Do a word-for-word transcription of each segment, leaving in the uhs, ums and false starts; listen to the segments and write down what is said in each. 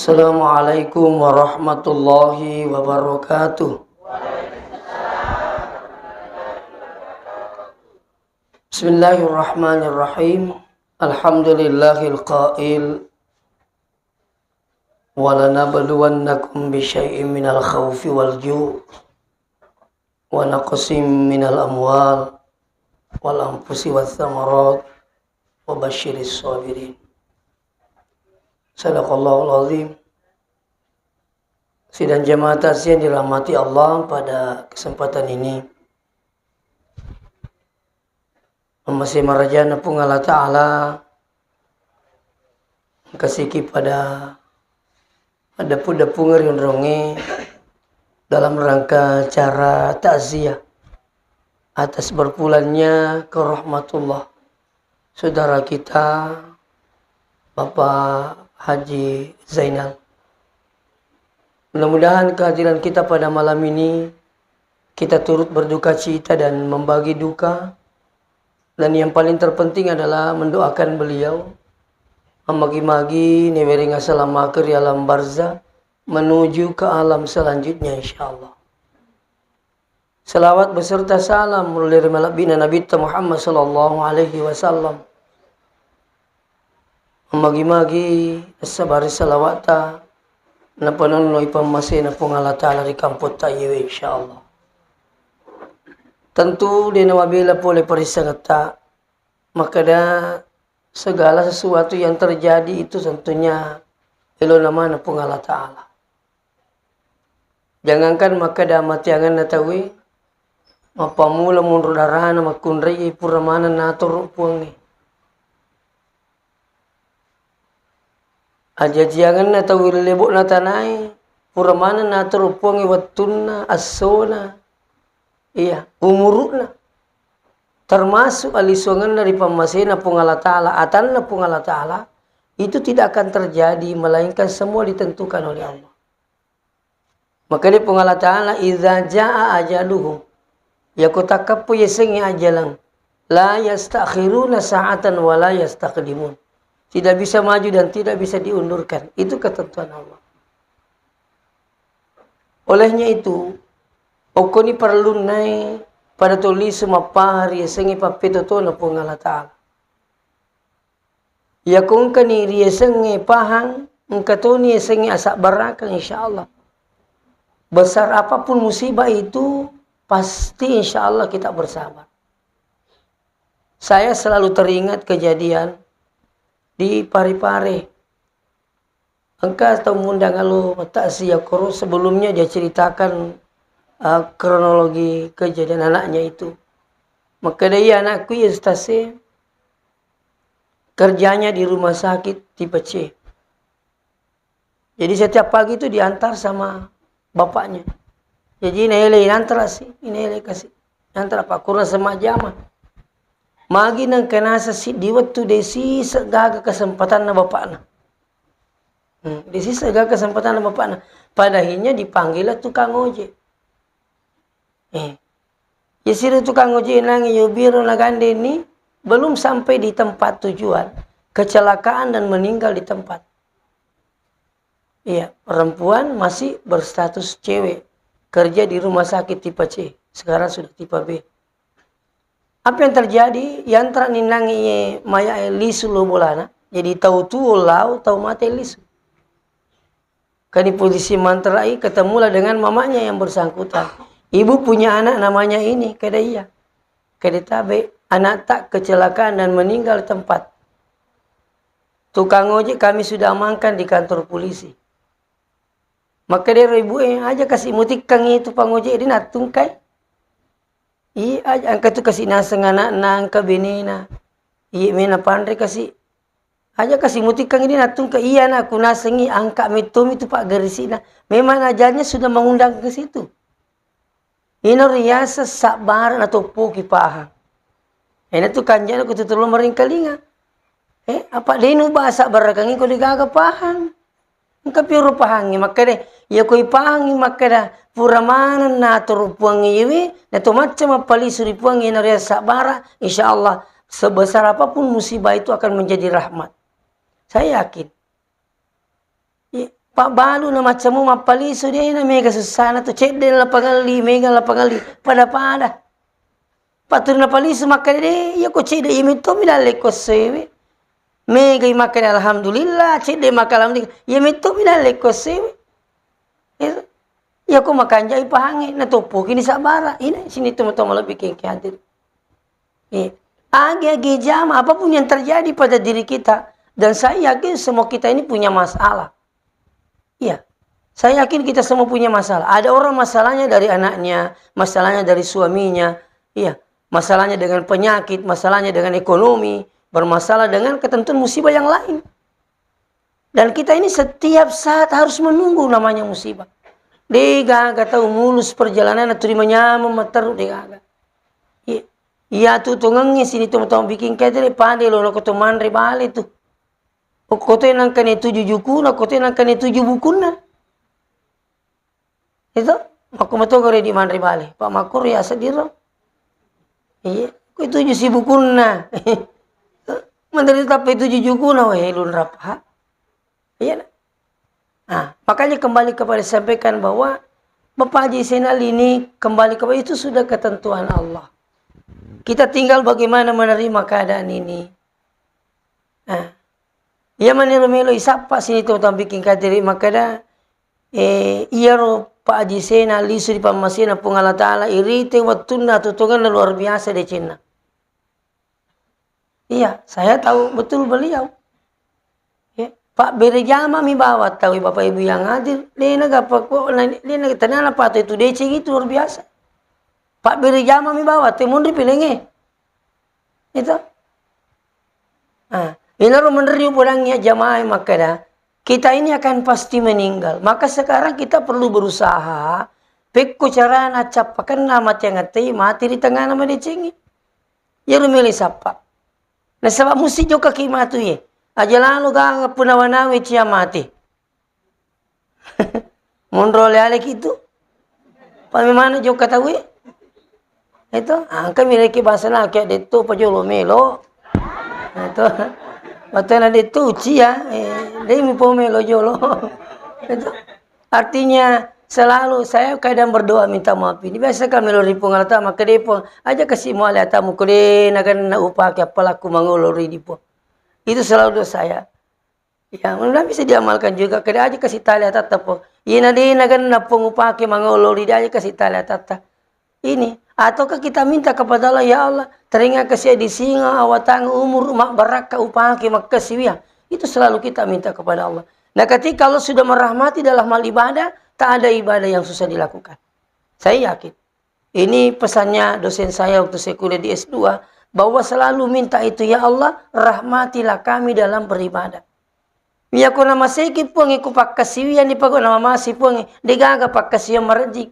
Assalamualaikum warahmatullahi wabarakatuh. Bismillahirrahmanirrahim. Alhamdulillahil qail, "Walanabluwannakum bisyai'in minal khaufi wal ju', wa naqsim minal amwal, wal anfusi wath thamarat, wa basyiris sabirin." Sadaqallahul azim. Sidang jamaah takziah yang dirahmati Allah, pada kesempatan ini, Mammase marajana Puang Allah Ta'ala, engkasiki pada addepu-depungeng ri onrongnge dalam rangka acara takziah atas berpulangnya ke rahmatullah saudara kita, Bapak Haji Zainal. Mudah-mudahan kehadiran kita pada malam ini, kita turut berduka cita dan membagi duka. Dan yang paling terpenting adalah mendoakan beliau, mamagi-magi nawerengngi asalamakeq ri alam barzah, menuju ke alam selanjutnya, insyaallah. Salawat beserta salam mulle ri malebbi'na Nabitta Muhammad sallallahu alaihi wasallam. Magi-magi nassabari salawatta napanonnoi pammasena Puang Allah Ta'ala ri kampotta iyewe, insyaallah. Tentu de' nawabela pole parissengetta, makkeda segala sesuatu yang terjadi itu tentunya elona maneng Puang Allah Ta'ala. Jangankan makkeda mateangenna tauwe, mappammula monro darana makkunrai pura maneng natoro Puangnge. Ajajiangenna tauwe ri lebo'na tanae, pura maneng natoro Puangnge wettunna, essona, iya, umuru'na. Termasuk alisuangenna ri pammasena Puang Allah Ta'ala, atanna Puang Allah Ta'ala, itu tidak akan terjadi, melainkan semua ditentukan oleh Allah. Makanya Puang Allah Ta'ala, "Idza jaa ajaluhum." Yako takkappo yasengnge ajaleng, "La yastakhiruna sa'atan wa la yastaqdimun." Tidak bisa maju dan tidak bisa diundurkan. Itu ketentuan Allah. Olehnya itu, okkoni parellunnae pada tolisu mappahang ri yasengnge pappetotona Puang Allah Ta'ala. Yako engkani riyasengnge pahang, engka toni yasengnge asabbarakeng, insyaallah. Besar apapun musibah itu, pasti insyaallah kita bersabar. Saya selalu teringat kejadian di Parepare. Engka tau ngundang alo matakziah koro, sebelumnya dia ceritakan, eh, kronologi kejadian anaknya itu. Makkeda iya anakku iya ustaz e, kerjanya di rumah sakit tipe C. Jadi setiap pagi itu diantar sama bapaknya. Jadi naele inantar si, naele kasi. Antar apa kurang semajama. Magi nengka nasa si di wettu de siseng gaga kesempatanna bapakna. Hmm, de siseng gaga kesempatanna bapakna. Padahinya dipanggil tukang ojek. Eh. Yasiru tukang ojek nangi yobiro nagandeni, belum sampai di tempat tujuan, kecelakaan dan meninggal di tempat. Iya, perempuan masih berstatus cewek, kerja di rumah sakit tipe C, sekarang sudah tipe B. Apa yang terjadi? Yantra ninang iye maya e lisu lo bolana. Jadi tau tuo lao, tau mate lisu. Kani posisi manterai, ketemulah dengan mamanya yang bersangkutan. "Ibu punya anak namanya ini," kada iya. Kada tabe, anak tak kecelakaan dan meninggal tempat. Tukang ojek kami sudah amankan di kantor polisi. Maka dero ibu e, aja kasih mutikkan itu pangojek di natungkai. Iya, aja angka tu kasih naseng anak na angka benena. Iya mena panre kasih. Aja kasi mutikeng idi nattungka, iya na ku nasengngi angka mettomi tu paggerisi'na. Memang ajalnya sudah mengundang ke situ. Ino riaseng sabbara natoppoki pahang. Ena tu kanjana ku tutulung maringkalinga. Eh, apa denu bahasa barakangi ko digaga pahang. Engka pioro pahangngi makkeda, iya ko ipahangngi makkeda, pura maneng natoro Puang iyewe, nato macca mappalisu ri Puang iyanariya sabbara, insya Allah sebesar apapun musibah itu akan menjadi rahmat. Saya yakin. I-, Pabbalu na maccamu mappalisu, de na mega sussana tu, cedde lapangelli, mega lapangelli, pada-pada. Paturu napalisu makkeda, de, iya ko cedde, iya metto mi dalle ko sewe. Mega i makkeda alhamdulillah, cedde maka alhamdulillah, iya metto mi dalle ko sewe. Iya ko makanjai pahangnge, natoppoki ni sabbara. Ina sini teman-teman lebih kengke hadir. Iya. Agi-agi jama, apapun yang terjadi pada diri kita, dan saya yakin semua kita ini punya masalah. Iya. Saya yakin kita semua punya masalah. Ada orang masalahnya dari anaknya, masalahnya dari suaminya, iya, masalahnya dengan penyakit, masalahnya dengan ekonomi, bermasalah dengan ketentuan musibah yang lain. Dan kita ini setiap saat harus menunggu namanya musibah. De gaga tau mulus perjalanan tuli manyameng matteru, de gaga. Iya. Iya tu tongengnge sini teman-teman bikin kayak tadi, pade lo ko to manre bale tu. Okkotoe nangkane tuju jukuna, okkotoe nangkane tuju bukunna. Itu, makko matogore di manre bale. Pak Makkur ya sediro. Iya, ko tuju si bukunna. Menteri tapi tuju jukuna, weh, lunrap, ha? Iya, nah. Nah, makanya kembali kepada sampaikan bahwa Bapak Haji Zainal ini kembali kepada itu sudah ketentuan Allah. Kita tinggal bagaimana menerima keadaan ini. Nah, iya manero melo isappa sini to tambiking kadiri makkeda, eh, iyaro Pak Haji Zainal lisu di pammasena Puang Allah Ta'ala, irite wettunna tutunganna luar biasa decenna. Iya, saya tahu betul beliau. Ya, Pak bere jama mi bawa tahu Bapak Ibu yang hadir, dena gapa ko, dena tenana patu itu deceng itu luar biasa. Pak bere jama mi bawa, te munri pilenge. Itu. Ah, inaro menriu podangi jamaah makkeda, kita ini akan pasti meninggal. Maka sekarang kita perlu berusaha, pekko carana cappakenna mate angatei, mati di tengahna madecengi. Iyaro melo isappa. Nasaba musti jokkaki matu ye. Aja lalo gaga punawa-nawe cia mate. Monro ale-aleki tu. Pamemana jokka tauwe. Itu, angka mi rekki bahasa nake detto pajolo melo. Itu. Watena detto cia, eh, demi po melo jolo. Itu. Artinya, selalu saya kadang berdoa minta maaf. Ini biasa kami lori Puang Allah Ta'ala, makkeda Puang, aja kasi muale atamu kode naganna upake apalakku mangolo ri di Puang. Itu selalu doa saya. Ya, mudah bisa diamalkan juga. Kede aja kasi tali atatta Puang. Iyena de naganna Puang upake mangolo ri, de aja kasi tali atatta. Ini, ataukah kita minta kepada Allah, "Ya Allah, teringat ke saya di singa, awatang umur, mak barakka upake makkasiwiang." Itu selalu kita minta kepada Allah. Nah, ketika Allah sudah merahmati dalam hal ibadah, tak ada ibadah yang susah dilakukan. Saya yakin. Ini pesannya dosen saya waktu saya kuliah di S dua, bahwa selalu minta itu, "Ya Allah, rahmatilah kami dalam beribadah." Iya ko namaseki Puang, iko pakkasiwiang ni pagau namamasi Puang, degaga pakkasiwiang marejjing.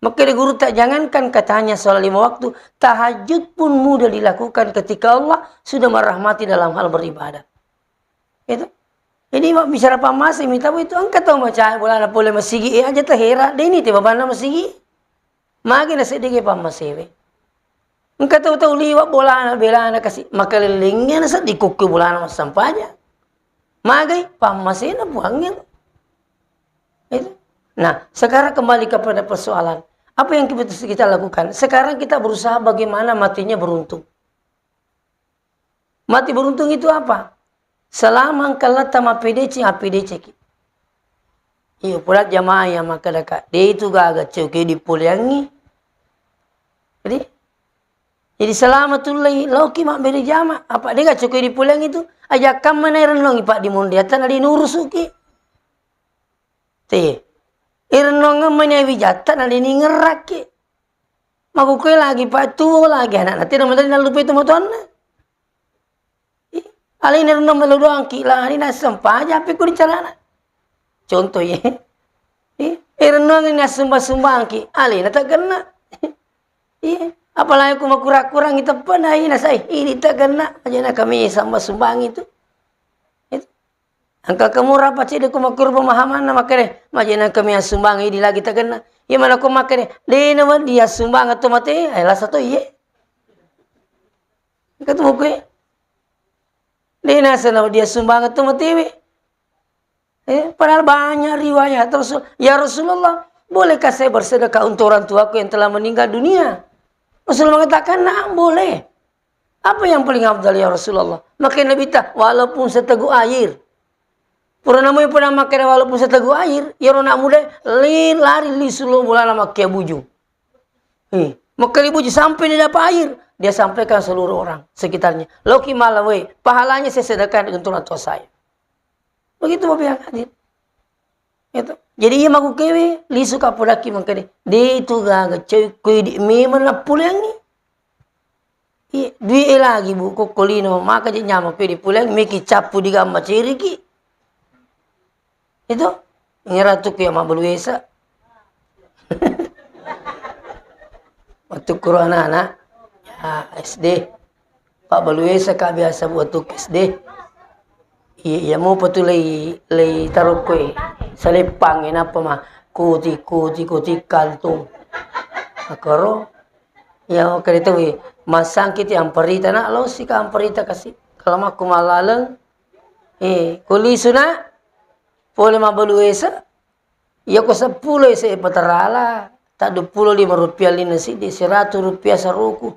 Makkeda gurutta, jangankan katanya sholat lima waktu, tahajud pun mudah dilakukan ketika Allah sudah merahmati dalam hal beribadah. Itu. Jadi, mak bicara pammase, mita itu engka tau macawe bolana pole masigi, eh, aja tahera, deni te babanna masigi. Magi naseddingngi pammasewe. Engka tau-tau liwa bolana, belana kasi, makalellengnya nasedding kukku bolana massampajang. Magai pammasena Puangnge. Itu. Nah, sekarang kembali kepada persoalan. Apa yang kita, kita lakukan? Sekarang kita berusaha bagaimana matinya beruntung. Mati beruntung itu apa? Selama engka latta mappedeceng, appedecengki. Iyo, pura jamaah yang makkadaka, de itu gaga coki dipoleangi. Jadi, jadi selama tullei, laoki mabbere jama, apa dega coki dipoleangi tu, aja kammana irennongi, Pak, di monri, attana dinurusuki. Te. Irennongeng mani awijatta na deni ngerrakki. Makkukue lagi patuo lagi anakna, tena menteri nallupai tomatoanna. Ih, alena irennong melo doangki, lari nassempajang, apa ko dicarana. Contoh ye. Ih, irennong nassumba-sumbangki, alena tagenna. Ih, apalagi ku makurang-kurangi teppena, ih, nasai, ini tagenna, majena kami samba-sumbangi tu. Itu. Engka kemura pacede ko makkuro pemahamanna makkede, majena kami assumbang idi lagi tagenna. Iya mana ko makkede, de na wedding assumbang to mate, eh, lasa to iye. Engka tu buku e. De na sana wedding assumbang to matewe. Eh, padahal banyak riwayat Rasul, "Ya Rasulullah, bolehkah saya bersedekah untuk orang tuaku yang telah meninggal dunia?" Rasul mengatakan, "Naam, boleh." "Apa yang paling afdal, ya Rasulullah?" Maka Nabi ta, "Walaupun seteguk air." Pura namui pura makkeda walaupun seteguk air, iyaro anak muda li-, lari lisu lo bolana makkia bujung. Eh, makkali bujung sampai dia dapat air, dia sampaikan seluruh orang sekitarnya. "Loki malawe, pahalanya saya sedekahkan untuk orang tua saya." Begitu Bapak yang hadir. Itu. Jadi iya makukewe, lisu ka podaki mangkade. De itu gaga cewek kue di memang napuleangi. Iya, duit e lagi, Bu, kokkolino, maka je nyameng kue dipuleangi, meki cappu di gamma ceriki. Itu, ngira tu kue mabbalu esa. Waktu kuro anak-anak, ya, S D. Pabbalu esa ka biasa buat tu S D. Iya, iya, mau patu lei, lei taro kue. Salepang, kenapa mah? Kuti, kuti, kuti, kantung. Akaro, ya, kali tu, wi, masang kiti amparita, nak, lo si ka amparita kasi. Kalau maku malaleng, eh, kulisu, nak, pole mabbalu esa. Iya ko seppulo ese patarala, tadduppulo lima rupiah lina siddi, siratu rupiah saroku.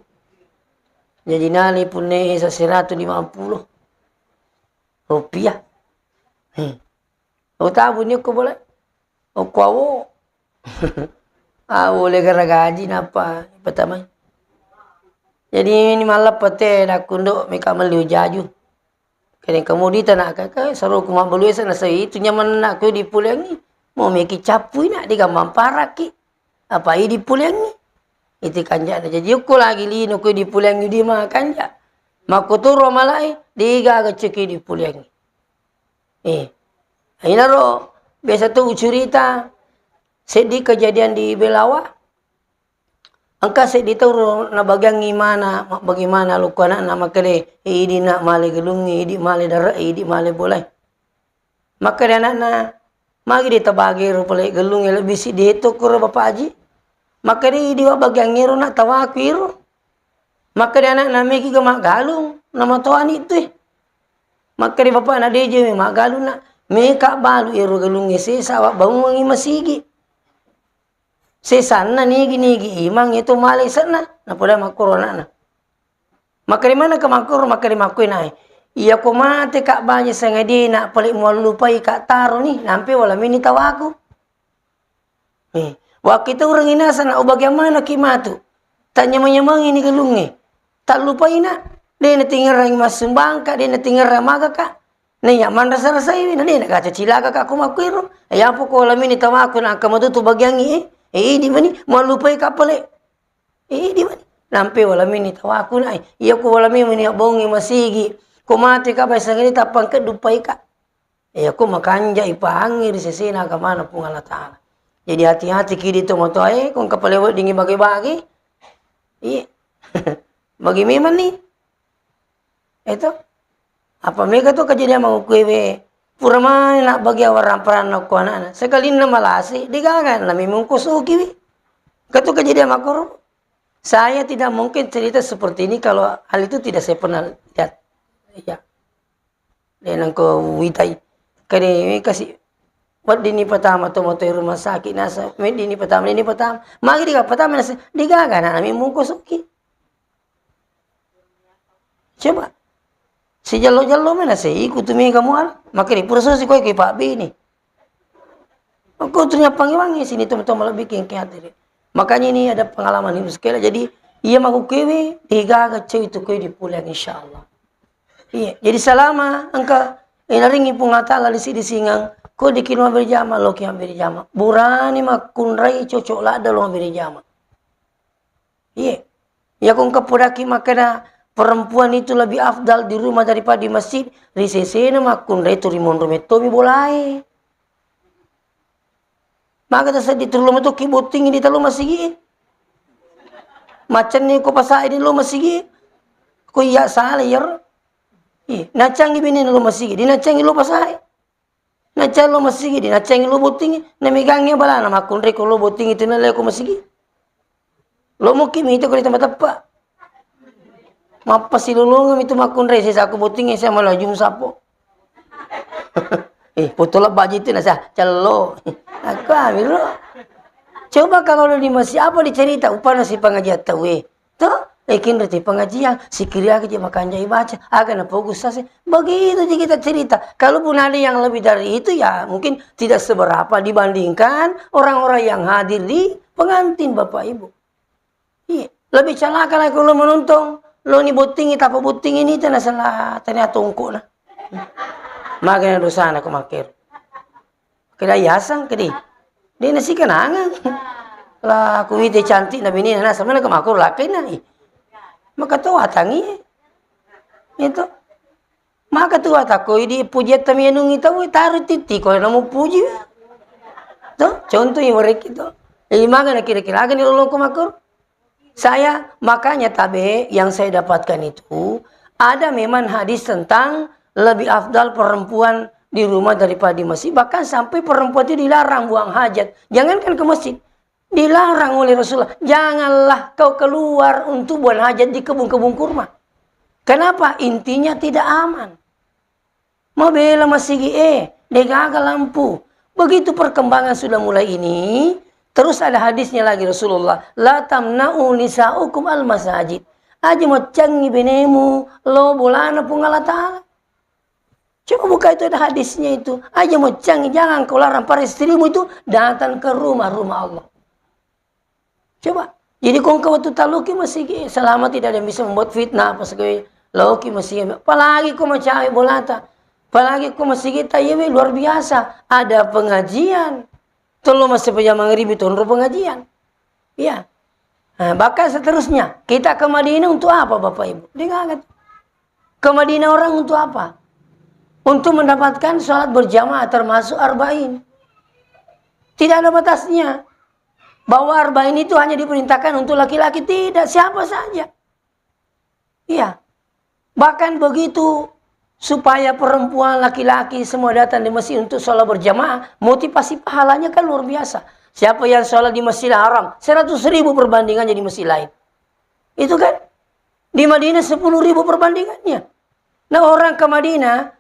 Jadi nani punne esa siratu lima puluh rupiah. Hmm. Au tabu ni ko boleh. Okko awo. Awo le gara gaji napa pertama. Jadi ini malah pete nakundo meka meli jaju. Kene kemudi tana kaka saroku mabbalu esa nasai itu nyamanna ko dipuleangi. Mau meki cappui nak digammang paraki. Apa i dipuleangi? Iti kanjana. Jadi ukku lagi lino ko dipuleangi di ma kanja. Makkotoro malae digaga ceki dipuleangi. Eh. Inaro biasa tu cerita seddi kejadian di Belawa. Engka seddi tau ro nabagiangngi mana, mabbagi mana lukku anakna, makkeda, "Eh, idi nak male gelungnge, idi male dare'e, idi male bolae." Makkeda anakna, "Magi de tabage ro pale gelungnge lebbi siddi eto kuro Bapak Haji?" Makkeda, "Idi wabbagiangnge ro nak tawaku iro." Makkeda anakna, "Meki ga maggalung, namatoani tu e." Makkeda bapakna, "De je maggalung nak, meka balu ero gelungnge sesa wabbangungi masigi." Sesanna nigi-nigi imang itu male ise'na, napoda makkoro ana'na. Makkeda maneng ka makkoro, makkeda makkoi nae. Iya ko mate ka baje sangadie na pale muallupai ka taro ni, nampe wala meni tawaku. Eh, wakkita urengngi naseng na ubagiang maneng ki matu. Tanyamang-nyamangi ni gelungnge. Tallupaina, de natingerang massumbang ka, de natingerang maga ka. Naiya manrasa-rasaiwi, na de nagaca cilaka ka ko makkuiro. Iya poko wala meni tawaku na engka matutu bagiangngi, eh. Eh, idi mani, mallupai ka pale. Eh, idi mani. Nampe wala meni tawaku na, eh. Iya ko wala meni abongngi masigi. Ko mate ka bai sangeri tappang ke dupai ka. Iya ko makanja ipahangngi ri sesena agamana Puang Allah Taala. Jadi hati-hati ki di tomatoae, ko engka pale weddingi bage-bage. Iya. Bagi memang ni. Itu. Apa mega tu kejadian mangukkuewe. Pura mani nak bagi awarang peran nak ko anakna. Sekalinna malasi, digaga na memang kusukiwi. Katu kejadian makuru. Saya tidak mungkin cerita seperti ini kalau hal itu tidak saya pernah lihat. Ya. De nangko witai. Kade kasi weddinni patama tomatoe rumah sakit nasa, weddinni patama, weddinni patama. Magi diga patama nasa, digaga na nami mungkusuki. Coba. Sijallo-jallo mana se iku tu mega mual. Makanya pura sosi koe ke Pak Bini. Aku tu nyappangi wangi sini teman-teman lebih kengke hati. Makanya ini ada pengalaman ini sekali. Jadi iya maku kewe digaga cewek itu koe dipulang insyaallah. Iya, jadi salama engka inaringi Puang Allah Taala disi-disingang ko diki lo mabbere jama, loki mabbere jama. Burani makkunrai cocok ladda lo mabbere jama. Iya. Iya ko engka podaki makkeda perempuan itu lebih afdal di rumah daripada di masjid, ri sesena makkunrai tu ri monro mettomi bolae. Maga taseddi tu lo meto ki botting di talo masigi. Macenni ko pasai di lo masigi. Ko iya sala iyaro. Ih, nacangi bini lo masigi, di nacangi lo pasai. Nacang lo masigi, di nacangi lo botting, na megangi balana makkunrai ko lo botting itu na leko masigi. Lo muki mito ko di tempat teppa. Mappasilolongeng itu makkunrai sesa ko botting saya malah jum sapo. Eh, foto lebba ji tu nasa, cello. Aku ambil lo. Coba kalau udah di masjid, apa dicerita? Upana si pengajian tahu, eh. Toh? Eh, kinro ti pengajian, sikiri aga je makanjai baca, aga na fokus sase. Begitu ji kita cerita. Kalaupun ada yang lebih dari itu, ya mungkin tidak seberapa dibandingkan orang-orang yang hadir di pengantin, Bapak Ibu. Iya, lebih calaka lagi kalau menonton, lo ni botting, tapa botting ini tena salah, tena tongkok na. Magana dosana ko makkero. Keda yasang kedi. De nasi kenangan. Lah, aku ite cantik na bini na sama na ko makuru lakai na. Ih. Maka to atangi. Itu. Maka tu atakko idi puji tamianungi tau, taru titi ko namu puji. To, contoh yang mereka itu. Jadi, maka na kira-kira aga ni lolongko makuru. Saya, makanya tabe yang saya dapatkan itu, ada memang hadis tentang lebih afdal perempuan di rumah daripada di masjid. Bahkan sampai perempuan itu dilarang buang hajat. Jangankan ke masjid. Dilarang oleh Rasulullah. Janganlah kau keluar untuk buang hajat di kebun-kebun kurma. Kenapa? Intinya tidak aman. Mabela masigi e, degaga lampu. Begitu perkembangan sudah mulai ini, terus ada hadisnya lagi Rasulullah, "La tamna'u nisa'ukum al masajid." Aja maccangi benemu lo bolana Puang Allah Ta'ala. Coba buka itu, ada hadisnya itu. Aja maccangi, jangan kau larang para istrimu itu datang ke rumah-rumah Allah. Coba. Jadi kongka waktu taloki masigi, selama tidak ada yang bisa membuat fitnah apa segala, laoki masigi. Apalagi ko macawe bolata. Apalagi ko masigi tayewe luar biasa. Ada pengajian. Tolong masih pejamang ribu tonro pengajian. Iya. Nah, bahkan seterusnya, kita ke Madinah untuk apa, Bapak Ibu? Dia nggak ngerti. Ke Madinah orang untuk apa? Untuk mendapatkan sholat berjamaah termasuk arba'in. Tidak ada batasnya. Bahwa arba'in itu hanya diperintahkan untuk laki-laki, tidak, siapa saja. Iya. Bahkan begitu supaya perempuan, laki-laki semua datang di masjid untuk sholat berjamaah, motivasi pahalanya kan luar biasa. Siapa yang sholat di Masjidil Haram, seratus ribu perbandingannya di masjid lain. Itu kan? Di Madinah sepuluh ribu perbandingannya. Nah, orang ke Madinah,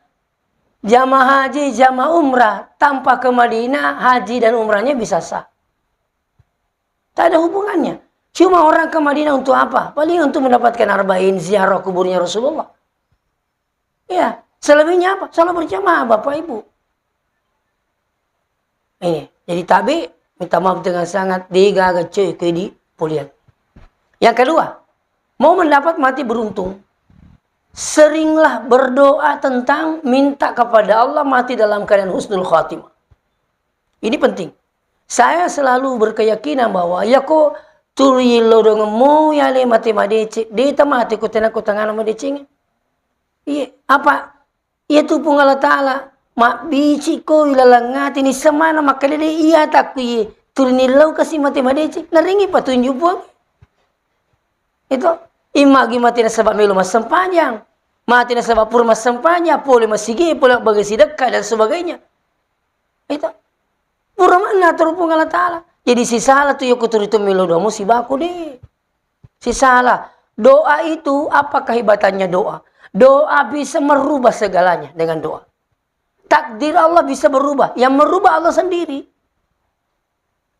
jamaah haji, jamaah umrah, tanpa ke Madinah, haji dan umrahnya bisa sah. Tak ada hubungannya. Cuma orang ke Madinah untuk apa? Paling untuk mendapatkan arba'in, ziarah kuburnya Rasulullah. Ya, selebihnya apa? Sholat berjamaah, Bapak Ibu. Ini, jadi tabe, minta maaf dengan sangat, degaga coy, kedi, polian. Yang kedua, mau mendapat mati beruntung, seringlah berdoa tentang minta kepada Allah mati dalam keadaan husnul khatimah. Ini penting. Saya selalu berkeyakinan bahwa, ya ko tuli lo dongeng mo yale mate madeceng, de tamate ko tena ko tangana madeceng. Iya, apa? Iya tu Puang Allah Ta'ala, mabbici ko ilalang ati ni semana makkedede iya takku iye, tuli ni lau kasi mate madeceng, naringi patunjuk Puang. Itu, imma gi mate nasaba melo massempajang, mate nasaba pura massempajang, pole masigi, pole bagasi dekka dan sebagainya. Itu. Pura manna turu Puang Allah Ta'ala. Jadi sisala tu yoko turu tu melo doa musibako de. Sisala. Doa itu apa kehebatannya doa? Doa bisa merubah segalanya dengan doa. Takdir Allah bisa berubah. Yang merubah Allah sendiri.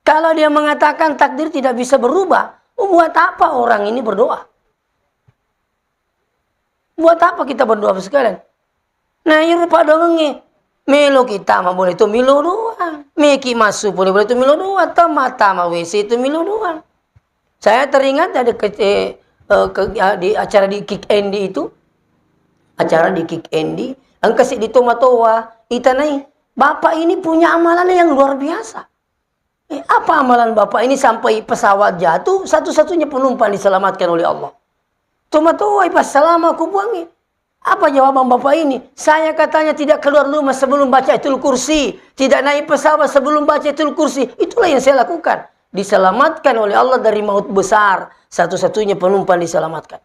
Kalau dia mengatakan takdir tidak bisa berubah, buat apa orang ini berdoa? Buat apa kita berdoa sekalian? Nah, iyaro padongengnge, meloki tama boleh tu milo doang. Meki massu boleh, boleh tu milo doang. Tama, tama W C tu milo doang. Saya teringat ada ke, eh, eh, ke, ah, di acara di Kick Andy itu, acara di Kick Andy, engka seddi tomatoa, itanai, "Bapak ini punya amalan yang luar biasa." Eh, apa amalan Bapak ini sampai pesawat jatuh, satu-satunya penumpang diselamatkan oleh Allah? Tomatoa ipassalama ku Puangnge. Apa jawaban Bapak ini? "Saya katanya tidak keluar rumah sebelum baca Ayatul Kursi, tidak naik pesawat sebelum baca Ayatul Kursi." Itulah yang saya lakukan. Diselamatkan oleh Allah dari maut besar. Satu-satunya penumpang diselamatkan.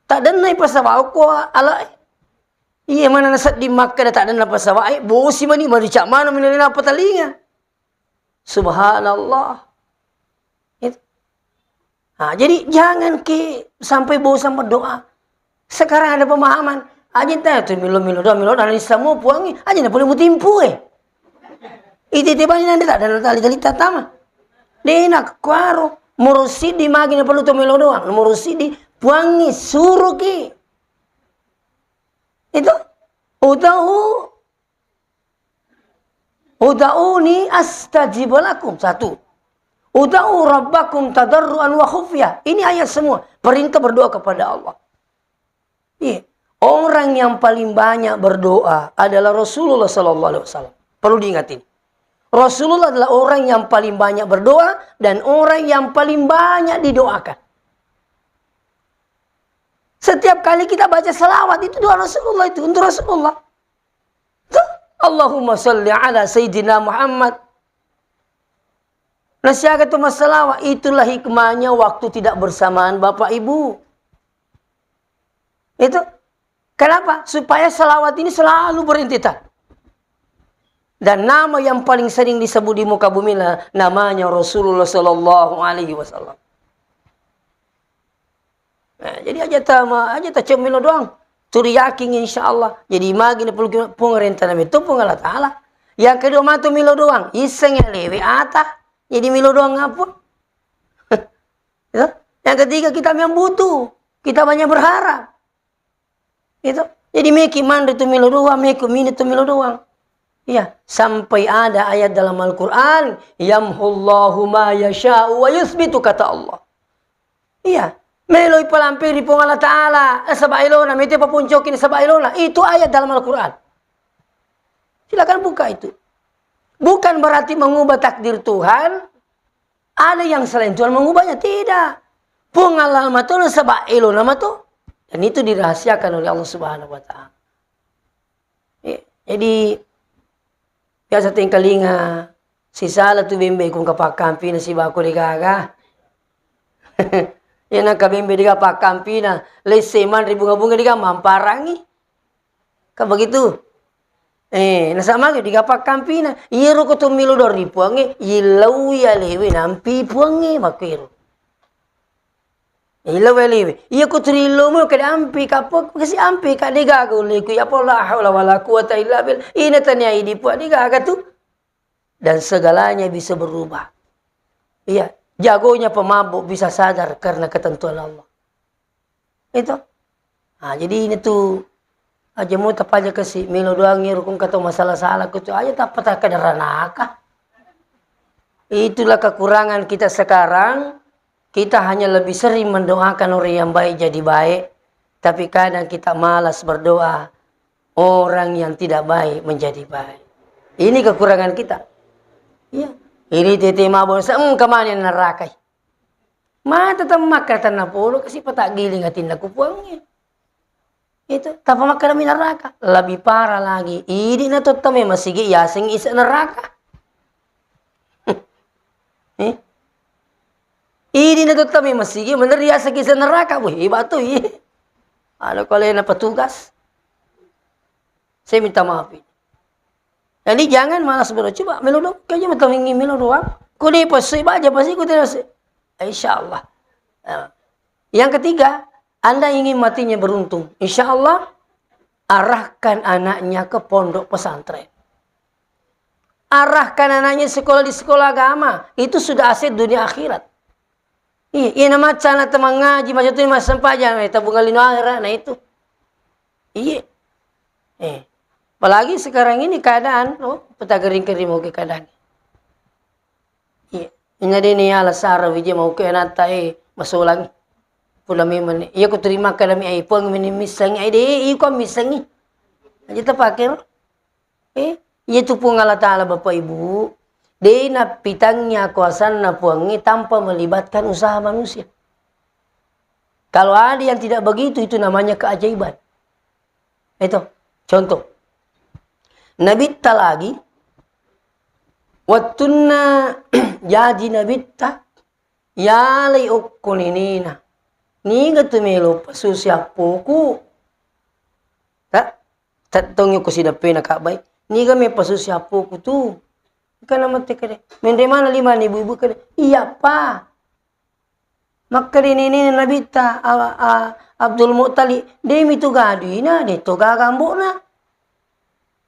Tak denna ipasawako ala, iya mana nasedding makkeda tak denna pasawa, eh, bosi mani marica mana minalena apa talinga. Subhanallah. Itu. Nah, jadi jangan ki sampai bosan berdoa. Sekarang ada pemahaman, Aja tanya tu melo-melo doang, melo doang, nani semua puangi, aja na pole mutimpu e. Iti te bani nanda tak, dan tali-tali tatama. Dena kuaro, moro sidi magi na perlu tu melo doang, moro sidi puangi suruh ki. Itu, utau "Ud'uni astajib lakum." Satu. "Ud'u rabbakum tadarruan wa khufyah." Ini ayat semua. Perintah berdoa kepada Allah. Iya. Orang yang paling banyak berdoa adalah Rasulullah sallallahu alaihi wasallam. Perlu diingat ini. Rasulullah adalah orang yang paling banyak berdoa dan orang yang paling banyak didoakan. Setiap kali kita baca salawat, itu doa Rasulullah, itu untuk Rasulullah. Tuh, "Allahumma salli ala Sayyidina Muhammad." Nah, siaga tu masalah, itulah hikmahnya waktu tidak bersamaan Bapak Ibu. Itu. Kenapa? Supaya salawat ini selalu berhenti tak. Dan nama yang paling sering disebut di muka bumi lah namanya Rasulullah sallallahu alaihi wasallam. Nah, jadi aja ta ma-, aja ta cuma melo doang. Turi yakin insya Allah. Jadi magi na pung, pung rentana itu pung Allah Ta'ala. Yang kedua matu melo doang. Iseng ya lewe ata. Jadi melo doang apa? Ya. Yang ketiga kita memang butuh. Kita banyak berharap. Itu. Jadi meki manre tu melo doang, meki mini tu melo doang. Iya, sampai ada ayat dalam Al-Quran, "Yamhullahu ma yasha'u wa yuthbitu," kata Allah. Iya, meloi palampiri Puang Allah Ta'ala, eh, saba elona, mete papuncoki saba elona. Itu ayat dalam Al-Quran. Silakan buka itu. Bukan berarti mengubah takdir Tuhan, ada yang selain Tuhan mengubahnya. Tidak. Puang Allah mato, saba elona mato. Dan itu dirahasiakan oleh Allah Subhanahu wa Ta'ala. Eh, jadi, biasa tengkalinga, sisala tu bembe kung kapakkampina sibako degaga. Iya nangka bembe dega pakkampina, lesse manre bunga-bunga dega mamparangi. Kan begitu? Eh, nasaba magi dega pakkampina. Iyaro ko tu melo doang ri Puangnge, illau iya lewe nampi Puangnge, makkero. Illau iya lewe. Iya ko tu ri illau mo kada ampi ka, apa kasi ampi ka, degaga ulle ku, ya apa, la haula wala quwata illa billah. Ina tania idi Puang, degaga tu. Dan segalanya bisa berubah. Iya, jagonya pemabuk bisa sadar karena ketentuan Allah. Itu. Nah, jadi ini tuh, aja mau tapaja kasi, melo doang iro kung kata masalah-salah kutu, aja tappa takadaranaka. Itulah kekurangan kita sekarang, kita hanya lebih sering mendoakan orang yang baik jadi baik, tapi kadang kita malas berdoa orang yang tidak baik menjadi baik. Ini kekurangan kita. Iya. Ini tete mabo, sa-, engka mani narakai. Mata temmakka tanna polo kasi pataggiling atinna ku Puangnge. Itu, tappa makkadami neraka. Lebih parah lagi. Idi na totta memang sigi yaseng ise neraka. Eh? Idi na totta memang sigi meneri yaseng ise neraka. Wih, hebat tuh, iya. Ada kalena petugas. Saya minta maaf ini. Jadi jangan malas berdoa. Coba melo doang. Kayaknya melo doang. Kau dia pas saya baca, pasti ikut terus. Insya Allah. Nah. Yang ketiga, Anda ingin matinya beruntung. Insya Allah, arahkan anaknya ke pondok pesantren. Arahkan anaknya sekolah di sekolah agama. Itu sudah aset dunia akhirat. Iya, iya, na macca na temangngaji, macca tu massempajang, eh, tabungan lino akhirat, nah itu. Iya. Eh, apalagi sekarang ini keadaan, oh, petagering-kering mau ke keadaan. Iya. Inna dene ya la sara wije mau ke nata, eh, masolang. Pula memang, iya, ku terima kadami, eh, puang mini misangi, eh, deh, iko misangi. Aja tapake, ro. Eh, iyatu Puang Allah Ta'ala, Bapak Ibu, de' nappitangngi akuasanna Puangnge tanpa melibatkan usaha manusia. Kalau ada yang tidak begitu, itu namanya keajaiban. Itu, contoh. Nabitta lagi, wattunna jaji nabitta, yalai okko ninena. Niga tu melo pasusi appoku? Ta-, tattongi ko sideppena kabbai. Niga me pasusi appoku tu? Kana mate kade. Menre mana lima ibu-ibu kade? Iya, Pa. Makkeda nenena Nabitta, a, a, Abdul Muttalib, "De' mi tu gaduina, de' to gaga ambo'na."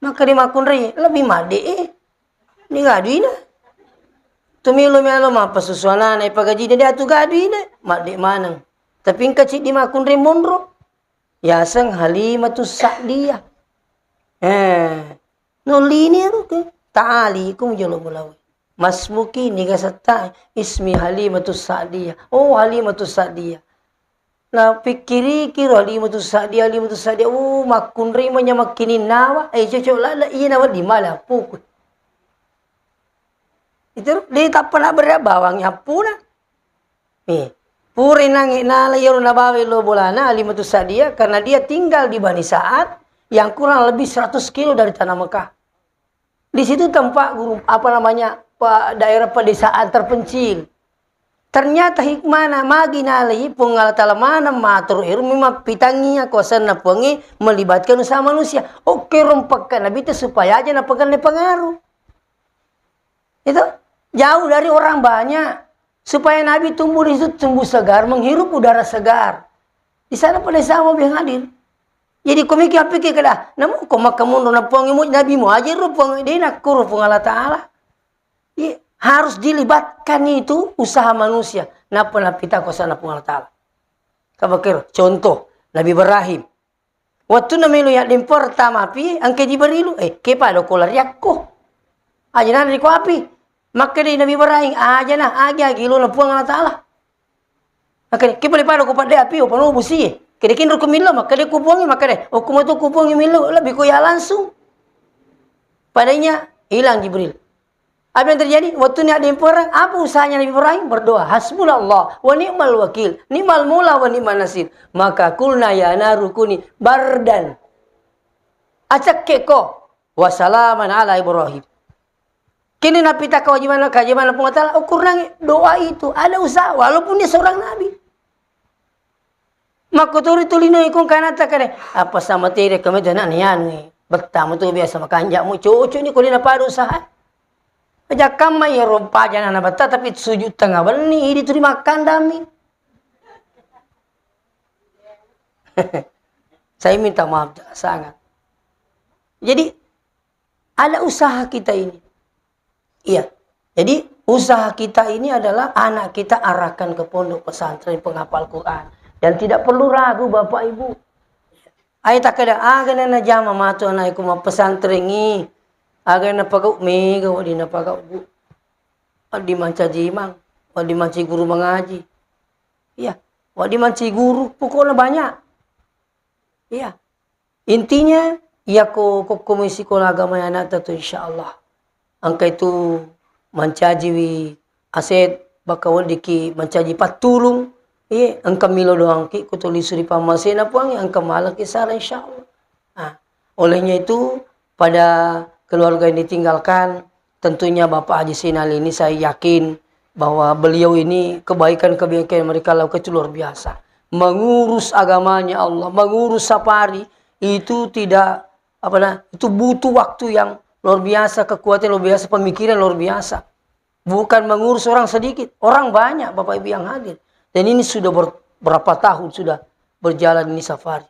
Makkeda makkunrai, "Lebbi madde e. De' gaduina. Tu melo-melo mappasusu anana, ipagajina, de' tu gaduina, madde maneng." Tapi engka ciddi makkunrai monro. Yaseng Halimatus Sa'diyah. Eh, nollini ero ke. Ta'ali, ku mujolo mulawai. "Masmuki, niga setta?" "Ismi Halimatus Sa'diyah." "Oh, Halimatus Sa'diyah." Napikkiriki ro Halimatus Sa'diyah, Halimatus Sa'diyah. "Oh, makkunrai manya makkininnawa. Eh, cocok lada iya nawa di mala puku." Itu de' tappa na berre bawang appuna. Eh, pura nange nala iyaro nabawa lo bolana Halimatus Sa'diyah karena dia tinggal di Bani Sa'ad yang kurang lebih seratus kilo dari tanah Mekah. Di situ tempat guru, apa namanya, pa-, daerah pedesaan terpencil. Ternyata hikmana magi nalai Puang Allah Ta'ala maneng maturu eru memang pitangi kuasanna Puangnge melibatkan usaha manusia. Oke, rompakka Nabi te supaya aja napengkenne pengaruh. Itu jauh dari orang banyak. Supaya Nabi tumbuh di situ, tumbuh segar, menghirup udara segar. Di sana pada sama yang hadir. Jadi, ko miki appikir kada, namu ko makkamunro na Puang mu, Nabi mu aja ro Puang, de' nakkuro Puang Allah Ta'ala. Iya, harus dilibatkan itu usaha manusia. Napa napita kuasana Puang Allah Ta'ala. Kabakero, contoh, Nabi Ibrahim. Wettunna melo yaddeng pertama pi, engka Jibrilu, eh, ke pada ko lari akko. Aja na ri ko api. Makkeda Nabi Ibrahim, aja na, agi-agi lo na Puang Allah Ta'ala. Makkeda, ke pada pada ko padde api, o pano busi. Kede kinro ko millo, makkeda ko Puang, makkeda, o ko matu ko Puang millo, lebih ko ya langsung. Padanya hilang Jibril. Apa yang terjadi? Waktu ni ada yang perang, apa usahanya Nabi Ibrahim? Berdoa, "Hasbunallah wa ni'mal wakil, ni'mal maula wa ni'mal nasir." Maka kulna ya naru kuni bardan. Acekke ko, wa salaman ala Ibrahim. Kini napita kewajiban, kewajiban Puang Ta'ala, ukur nangi doa itu, ada usaha, walaupun dia seorang nabi. Makkotoro tu lino ikung kanata kare, apa sama tere kami tu anak ni anu, bettamu tu biasa makanjakmu, cucu ni kulina pada usaha. Aja kamma ya rompa jana na betta, tapi sujud tengah benni, idi tu dimakkandami. Saya minta maaf sangat. Jadi, ada usaha kita ini. Iya. Jadi, usaha kita ini adalah anak kita arahkan ke pondok pesantren penghafal Quran. Dan tidak perlu ragu, Bapak Ibu. Ayo takkeda, aga na najama matu anakku mappesantrengi. Aga na pagau, mega wadi na pagau, Bu. Wadi mancaji imang, wadi mancaji guru mengaji. Iya, wadi mancaji guru, pokoknya banyak. Iya. Intinya, iya ko, ko, ko mai sikola agama ya anak tu, insya Allah. Engka itu mancaji wi aset, baka weddikki mancaji pattulung, iya, engka milo doangki, ko tuli suri pammasena Puang, engka malaki sala, insya Allah. Nah, olehnya itu, pada keluarga yang ditinggalkan, tentunya Bapak Haji Sinal ini saya yakin bahwa beliau ini kebaikan-kebaikan yang mereka lakukan itu luar biasa. Mengurus agamanya Allah, mengurus safari itu tidak, apa nah, itu butuh waktu yang luar biasa, kekuatan luar biasa, pemikiran luar biasa. Bukan mengurus orang sedikit, orang banyak Bapak Ibu yang hadir. Dan ini sudah ber-, berapa tahun sudah berjalan ini safari.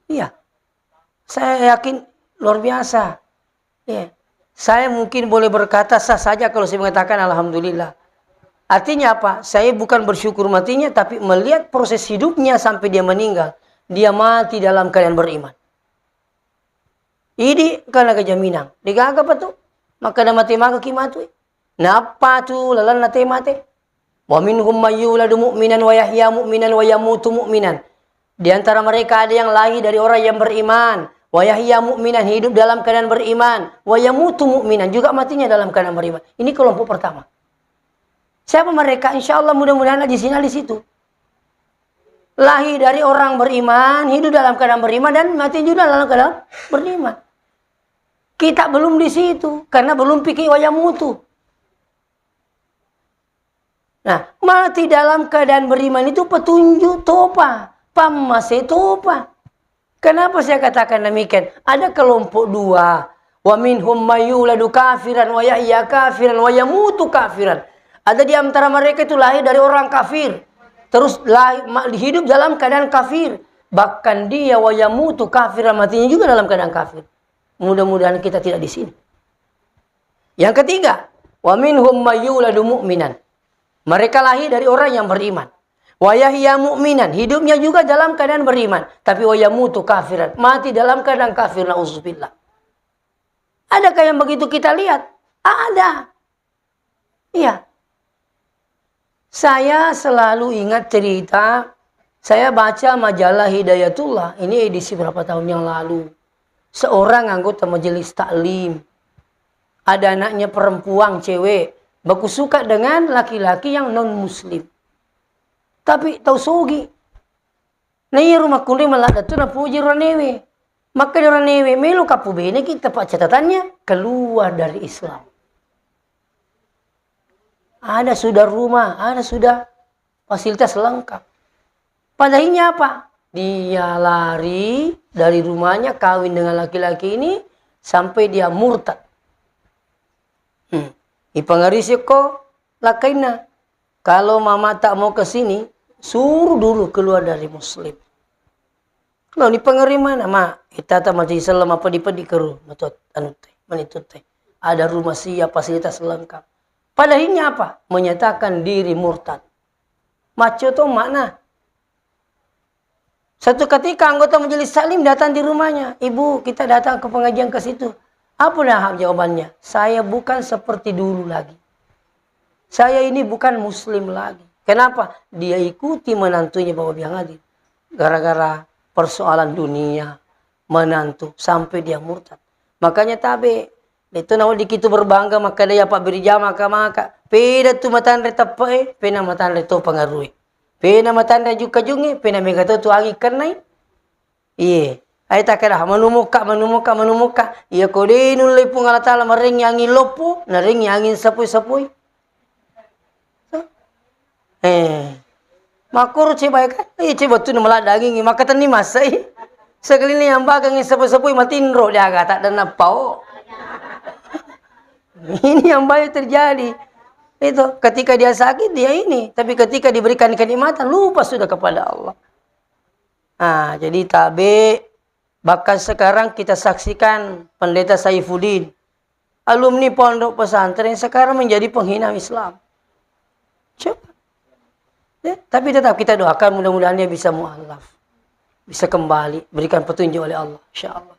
Iya. Saya yakin luar biasa. Iya. Saya mungkin boleh berkata sah saja kalau saya mengatakan alhamdulillah. Artinya apa? Saya bukan bersyukur matinya, tapi melihat proses hidupnya sampai dia meninggal. Dia mati dalam keadaan beriman. Idi kana kejaminang. Digaga apa tu? Maka na mate maka ki matui. Nappa tu lalanna te mate. Wa minhum may yuladu mu'minan wa yahya mu'minan wa yamutu mu'minan. Di antara mereka ada yang lahir dari orang yang beriman, wa yahya mu'minan, hidup dalam keadaan beriman, wa yamutu mu'minan, juga matinya dalam keadaan beriman. Ini kelompok pertama. Siapa mereka? Insya Allah mudah-mudahan di sini, di situ. Lahir dari orang beriman, hidup dalam keadaan beriman, dan mati juga dalam keadaan beriman. Kita belum di situ, karena belum pikir wa yamutu. Nah, mati dalam keadaan beriman itu petunjuk topa, pammase topa. Kenapa saya katakan demikian? Ada kelompok dua. Wa minhum may yuladu kafiran wa yahya kafiran wa yamutu kafiran. Ada di antara mereka itu lahir dari orang kafir, Terus lahir, ma-, hidup dalam keadaan kafir. Bahkan dia wa yamutu kafir, matinya juga dalam keadaan kafir. Mudah-mudahan kita tidak di sini. Yang ketiga, wa minhum mayyuladu mu'minan. Mereka lahir dari orang yang beriman. Wa yahya mu'minan, hidupnya juga dalam keadaan beriman. Tapi wa yamutu kafiran, mati dalam keadaan kafir, nauzubillah. Adakah yang begitu kita lihat? Ada. Iya. Saya selalu ingat cerita, saya baca majalah Hidayatullah, ini edisi berapa tahun yang lalu. Seorang anggota majelis taklim, ada anaknya perempuan, cewek, baku suka dengan laki-laki yang non muslim. Tapi tau sogi. Na iyaro makkunrai maladde tu napuji uranewe. Makkeda uranewe, "Melo kapubene kita pak catatannya, keluar dari Islam." Ada sudah rumah, ada sudah fasilitas lengkap. Pada akhirnya apa? Dia lari dari rumahnya, kawin dengan laki-laki ini, sampai dia murtad. Hmm. Ipangarisiko lakkainna. Kalau mama tak mau ke sini, suruh dulu keluar dari muslim. Lo ni pengerima nama, itata masih selama pedi-pedi keru, metut anu teh, menitut teh. Ada rumah siap, fasilitas lengkap. Pada akhirnya apa? Menyatakan diri murtad. Maco to makna. Satu ketika anggota majelis taklim datang di rumahnya, "Ibu, kita datang ke pengajian ke situ." Apa dah jawabannya? "Saya bukan seperti dulu lagi. Saya ini bukan muslim lagi." Kenapa? Dia ikuti menantunya, Bapak Ibu yang hadir. Gara-gara persoalan dunia, menantu, sampai dia murtad. Makanya tabe, itu nawa dikitu berbangga, maka dia Pak Birja, maka, maka. Peda tu matanre teppe, pena matanre to pengaruhi. Pena matanre jukka junge, pena mega to tu angin kennai. Iye. Ai takkeda, manumukka, manumukka, manumukka. Iya ko de nulle Puang Allah Taala marengngi angin loppo, narengngi angin sapoi-sapoi. Eh. Makkoro cebai kan? Iya, ceba tu maladde angingngi, maka tenni massai. Sekalinya yang bagang sapoi-sapoi matinro di agata dan napao. Ini yang banyak terjadi. Itu, ketika dia sakit, dia ini. Tapi ketika diberikan kenikmatan, lupa sudah kepada Allah. Ah, jadi tabe, bahkan sekarang kita saksikan Pendeta Saifuddin, alumni pondok pesantren, sekarang menjadi penghina Islam. Coba. Ya, tapi tetap kita doakan, mudah-mudahan dia bisa mualaf. Bisa kembali, berikan petunjuk oleh Allah, insya Allah.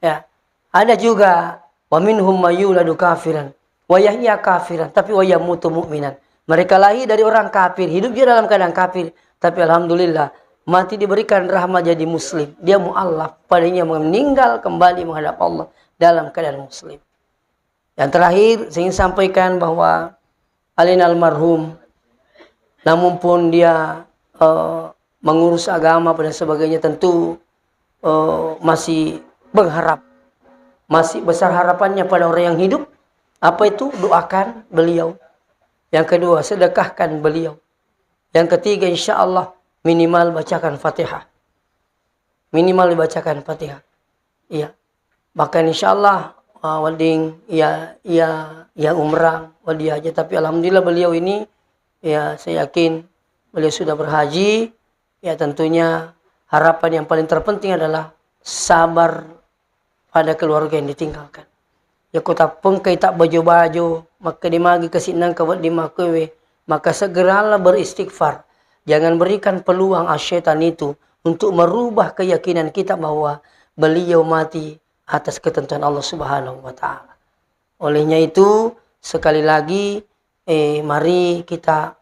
Ya. Ada juga, "Wa minhum mayyuladu kafiran, wa yahya kafiran, tapi wa yamutu mu'minan." Mereka lahir dari orang kafir, hidup juga dalam keadaan kafir, tapi alhamdulillah, mati diberikan rahmat jadi muslim. Dia mualaf, padanya meninggal kembali menghadap Allah dalam keadaan muslim. Yang terakhir, saya ingin sampaikan bahwa Alin almarhum, namun pun dia, eh, mengurus agama dan sebagainya, tentu, eh, masih berharap, masih besar harapannya pada orang yang hidup. Apa itu? Doakan beliau. Yang kedua, sedekahkan beliau. Yang ketiga, insya Allah minimal bacakan Fatihah. Minimal dibacakan Fatihah. Iya. Bahkan insya Allah, uh, wedding iya, iya, iya umrah, wedding haji. Tapi alhamdulillah beliau ini, ya, saya yakin beliau sudah berhaji. Ya, tentunya harapan yang paling terpenting adalah sabar pada keluarga yang ditinggalkan. Yako tappengkai tabbajo-bajo, makkeda magi kasi'nangka wedding makkuewe, maka segeralah beristighfar. Jangan berikan peluang asyaitan itu untuk merubah keyakinan kita bahwa beliau mati atas ketentuan Allah Subhanahu wa Ta'ala. Olehnya itu, sekali lagi, eh, mari kita,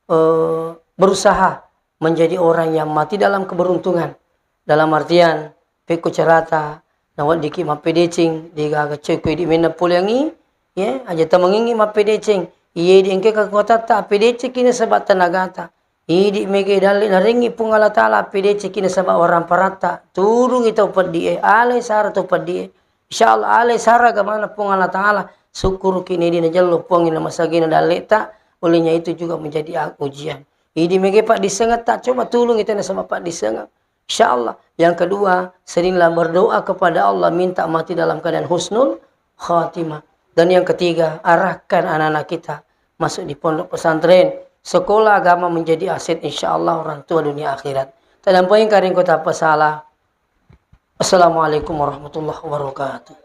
eh, berusaha menjadi orang yang mati dalam keberuntungan. Dalam artian, pekko carata, naweddiki mappedeceng, degaga cekko idi menna poleangngi, ya, aja tamengingi mappedeceng. Iye idi engke kekuatatta, appedecekki nasaba tenagata. Idi mege dalle narengngi Puang Allah Ta'ala, appedecekki nasaba waramparatta. Turungi tau peddi e, alai sara tau peddi e. Insya Allah, alai sara agamana Puang Allah Ta'ala. Sukkuruki nedi najello Puang ina masagena dalleta, olehnya itu juga menjadi a-, ujian. Idi mege paddissengetta, coba tulungi tena sama paddissengeng. Insya Allah. Yang kedua, seringlah berdoa kepada Allah, minta mati dalam keadaan husnul khatimah. Dan yang ketiga, arahkan anak-anak kita masuk di pondok pesantren, Sekolah agama menjadi aset, insya Allah, orang tua dunia akhirat. Tadampai karing kota pesala. Assalamualaikum warahmatullahi wabarakatuh.